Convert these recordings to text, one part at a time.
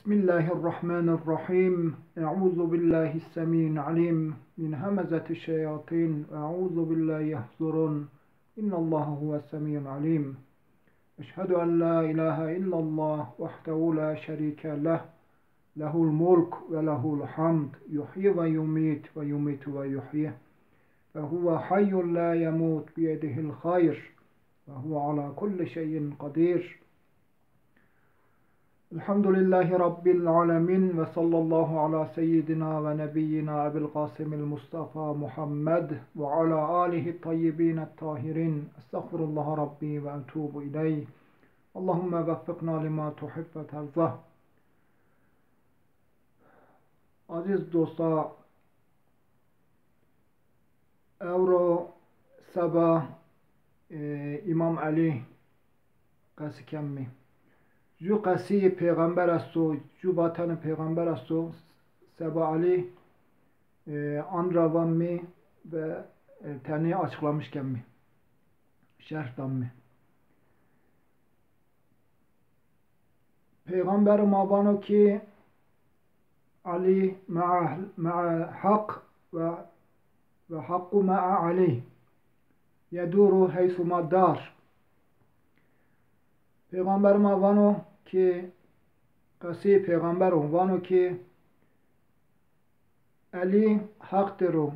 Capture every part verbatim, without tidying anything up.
بسم الله الرحمن الرحيم. أعوذ بالله السميع العليم من همزة الشياطين، وأعوذ بالله يحضرون. إن الله هو السميع العليم. أشهد أن لا إله إلا الله وحده لا شريك له، له الملك وله الحمد، يحيي ويميت ويميت ويحيي، فهو حي لا يموت، بيده الخير، وهو على كل شيء قدير. الحمد لله رب العالمين، وصلى الله على سيدنا ونبينا أبي القاسم المصطفى محمد وعلى آله الطيبين الطاهرين. أستغفر الله ربي وأتوب إليه. اللهم وفقنا لما تحب وترضى. Aziz dosta, ewro seba, e, Îmam Elî qesî kemî. Ju qesî pêxember esto, ju vatene pêxember esto, seba Elî, e, an ra van mi ve, e, tenê açıklamış kemî. Şerh dan mi. Peyxamberê ma vano ki, Elî mea, mea Heq ve, ve Heqqu mea Elî, yeduru heythuma dar. Peyxamberê ma vano ki, qesî peyxamber o, vano ki, Elî Heq der o.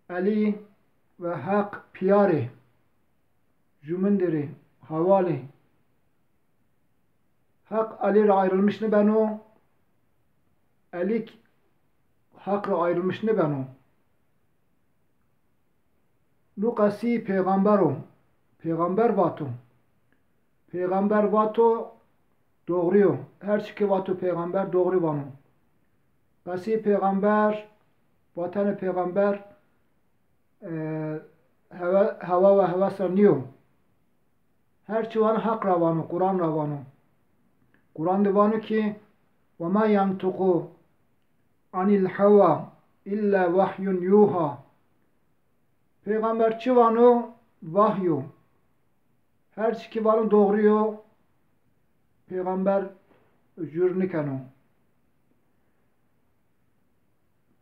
Elî ve Heq pîyar ê, jûmindir ê, hewal ê. Heq Elî ra ayrılmış nibeno, Elîk Heq ra ayrılmış nibeno. Nu qesî pêxamber o. Pêxamber vato. Pêxamber vato doğrî yo. Her çi ki vato pêxamber doğrî vano. Qesî pêxamber, vatene pêxamber, e, hewe-, hewa ve hewes ra nîyo. Her çi vano Heq ra vano, Quran ra vano. Quran de vano ki, "Ve ma yantiqu anil hewa illa vahyun yuha." Peyxamber çi vano, vahy o. Her çi ki vano doğru yo, peyxamber jûr nikeno.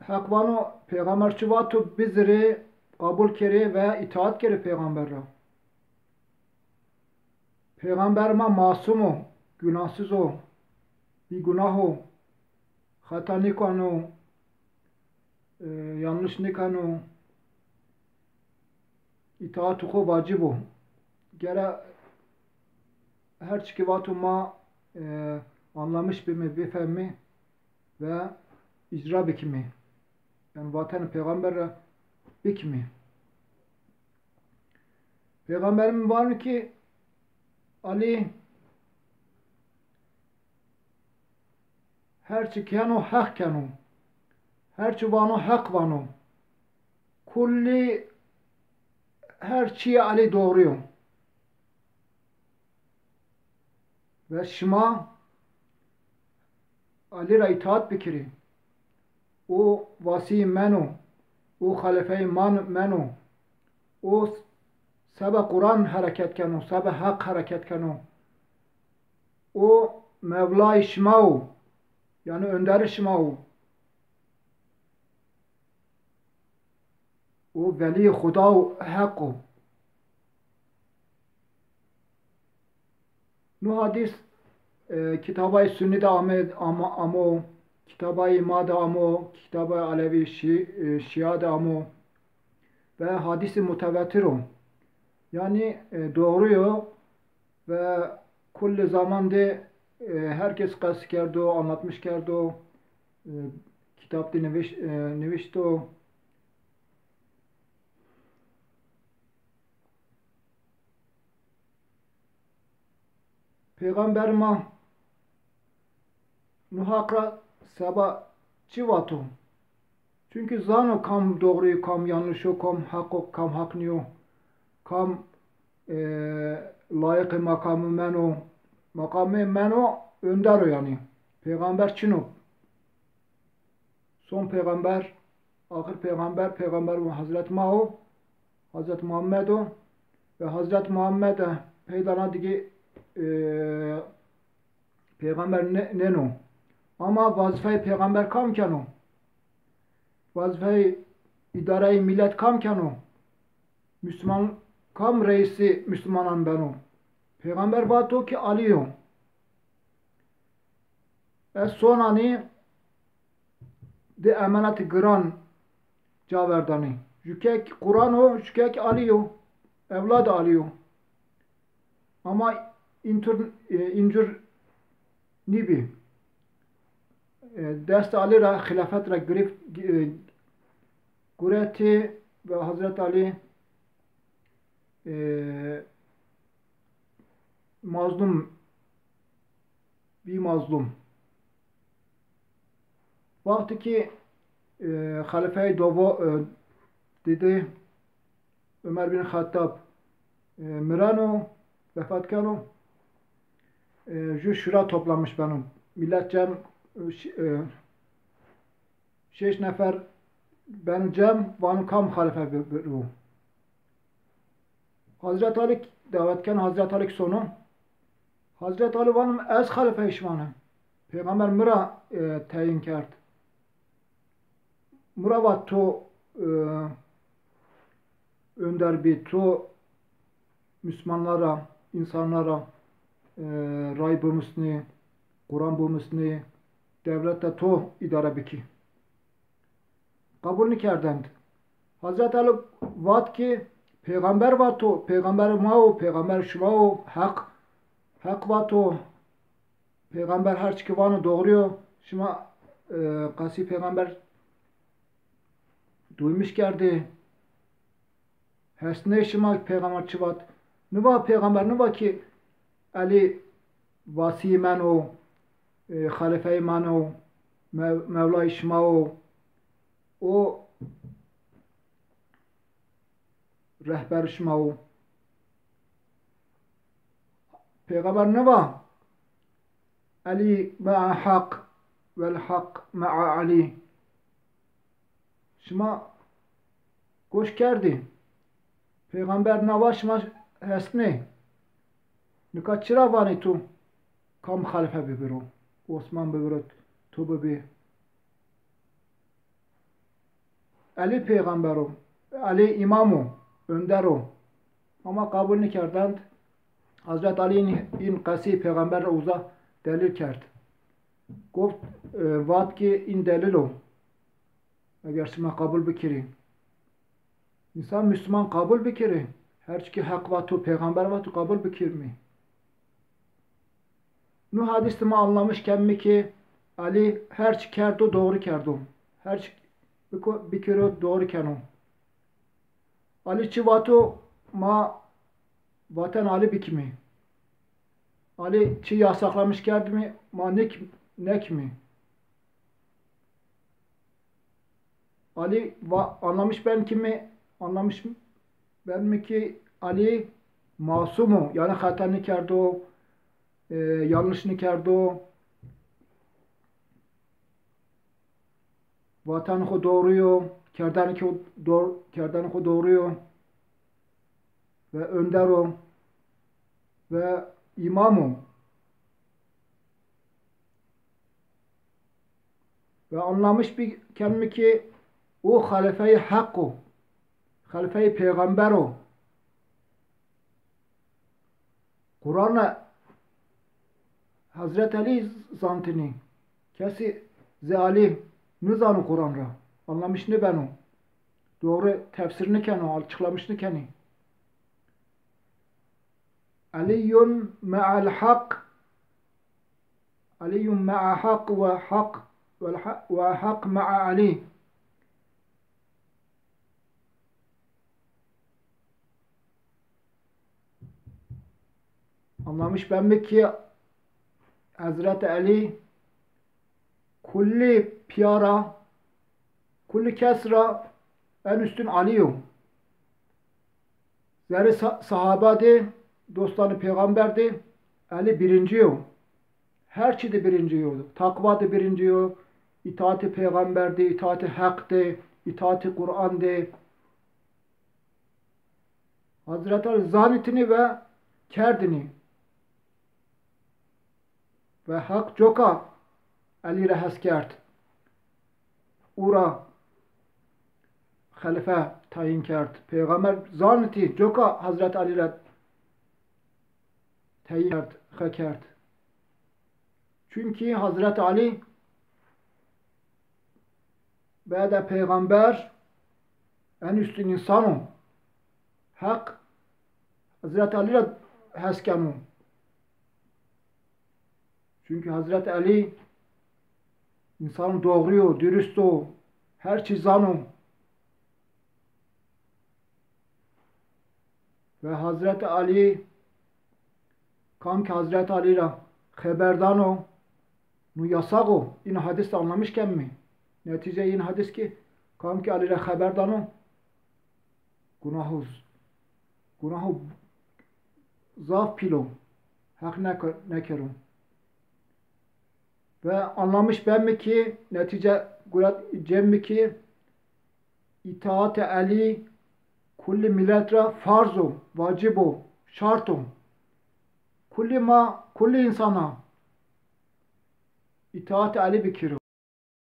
Heq vano, peyxamber çi vato bizirê, qabul kerê ve îtaat kerê peyxamber ra. Peyxamber ma masum o, gunahsız o, bîgunah o, xeta nikeno, e, yanlış nikeno, îtaatê xo vacib o. Gere her çi ki vato ma, e, anlamış bimî, bifemî ve îcra bikimî. Yanî vatene peyxamber ra bikimî. Peyxamberî mi vano ki, Elî her çi keno Heq keno. Her çi vano Heq vano. Kullî her çîyê Elî doğru yo. Ve şima Elî ra îtaat bikirî. O vasîyê men o, o xelîfeyê man, men o. O seba Quran hereket keno, seba Heq hereket keno. O Mevlayê şima o, yanî önderê şima o. O velîyê Xuda û Heq o. No hadîs, e, kitabayê Sunnî de ame, ama, amo, kitabayê ma de amo, kitabayê Elewî, Şî-, e, Şîa de amo ve hadîsê mutevetir o. Yanî, e, doğru yo ve kulli zaman de, e, herkes qesî kerdo, anlatmış kerdo, e, kitap de niviş-, e, nivişto. Peyxamber ma no Heq ra seba çi vato? Çunkî zano kam doğru yo, kam yanlış o, kam Heq o, kam Heq nîyo, kam, e, layiqê makamê men o. Makamê men o, önder o yanî. Peyxamber çin o. Son peyxamber, axir peyxamber, peyxamber Hezret ma o, Hezret Muhammed o. Ve Hezret Muhammed de peyda na digê, e, Pêxember ne-, nêno. Ama vazîfeyê pêxember kam keno? Vazîfeyê îdareyê mîlet kam keno? Musluman kam reîsê muslumanan beno? Pêxember vato ki Alî yo. Ez sonanî di emanetî giran ca verdanî. Jûkek Quran o, jûkek Alî yo. Ewlad Alî yo. Ama întur, e, încur nîbî. E, dest Alî ra, xîlafet ra girîft, e, guretî ve Hazret Alî, e, mazlum, bî mazlum. Wextî ki, e, xelîfeyê dovo-, e, didi Ömer bin Xettab, e, mireno, vefat keno, e, ju şura toplamiş beno. Mîlet cem, e, ş-, e, şeş nefer beno cem, vano kam xelîfe bi-, biro. Hazret Alî dawet keno, Hazret Alî sono. Hazret Alî vano ez xelîfeyê şima ne. Pêxember mi ra, e, teyîn kerd. Mi ra vat to, e, önder bî, to muslumanlara, însanlara, e, ray bimusnî, Quran bimusnî, dewlet de to îdare bikî. Qebul nêkerdend. Hazret Alî vat ki pêxember vato, pêxember ma o, pêxember şima o, Heq, Heq vato. Pêxember her çi ki vano doğru yo. Şima, e, qesî pêxember duymuş kerdî. Hesnê şima pêxember çi vat? Niva pêxember niva ki Elî vasîyê men o, e, xelîfeyê men o, mew-, mewlayê şima o, o rehber şima o. Pêxember niva Elî me'a Heq vel Heq me'a Elî. Şima goş kerdî. Pêxember na va şima hesnê. Nika çira vanê tu kam xelîfe bibiro? Osman bibiro, tu bibî. Elî pêxember o, Elî îmam o, önder o. Ama qebul nêkerdend. Hazret Elî în, în qesî pêxember ra uza delîl kerd. Goft, e, vat ki în delîl o. Eger şima qebul bikirî. Însan musluman qebul bikirî. Her çi ki Heq vato, pêxember vato qebul bikirmî. Nu hadîs de ma anlamiş kemî ki Elî her çi kerdo, doğru kerdo. Her çi biko-, bikiro, doğru keno. Elî çi vato, ma vaten Elî bikimî. Elî çi yasaklamiş kerdimî, ma nek-, nekimî. Elî va-, anlamiş ben ki mi, anlamiş ben mi ki Elî masum o, yanî xeta nêkerdo, e, yanlış nêkerdo. Vatanê xo doğru yo, kerdanê xo doğ-, kerdanê xo doğru yo. Ve önder o. Ve îmam o. Ve anlamış bi-, kenme ki o xelîfeyê Heq o. Xelîfeyê pêxember o. Quran ra Hazret Elî zantinî. Kesî zê Elî nizano Quran ra. Anlamış nêbeno. Doğru tefsir nêkeno, açıklamış nêkenî. Aliyyun me'al hak. Aliyyun me'a hak ve hak ve ha-, ve hak me'a Ali. Anlamış ben mi ki Hazret Ali kulli pîya ra, kulli kes ra en üstün Ali yo. Zerrê sa-, sahaba de, dostanê pêxember de Ali birinci yo. Her çi de birinci yo. Takva de birinci yo. İtaatê pêxember de, itaatê Heq de, itaatê Quran de. Hazret Ali zanitini ve kerdini. Ve Heq coka Elî ra hes kerd, û ra xelife tayîn kerd. Peyxamber zanitî coka Hezret Elî ra teyîn kerd, xe kerd. Çunkî Hezret Elî bede peyxamber, en üstün insan o. Heq Hezret Elî ra hes keno. Çunkî Hezret Elî însan doğru yo, dürüst o, her çî zano. Ve Hezret Elî, kam ki Hezret Elî ra xeber dano, nu yasax o. În hadis de anlamış kemî. Netîce în hadis ki, kam ki Elî ra xeber dano, Gunaho z-, gunaho zaf pîl o. Heq neke-, nekero. Ve anlamış bemî ki, netîce guret cemî ki, îtaatê Elî kulli milet ra farz o, vacib o, şart o. Kulli ma, kulli însana îtaatê Elî bikiro.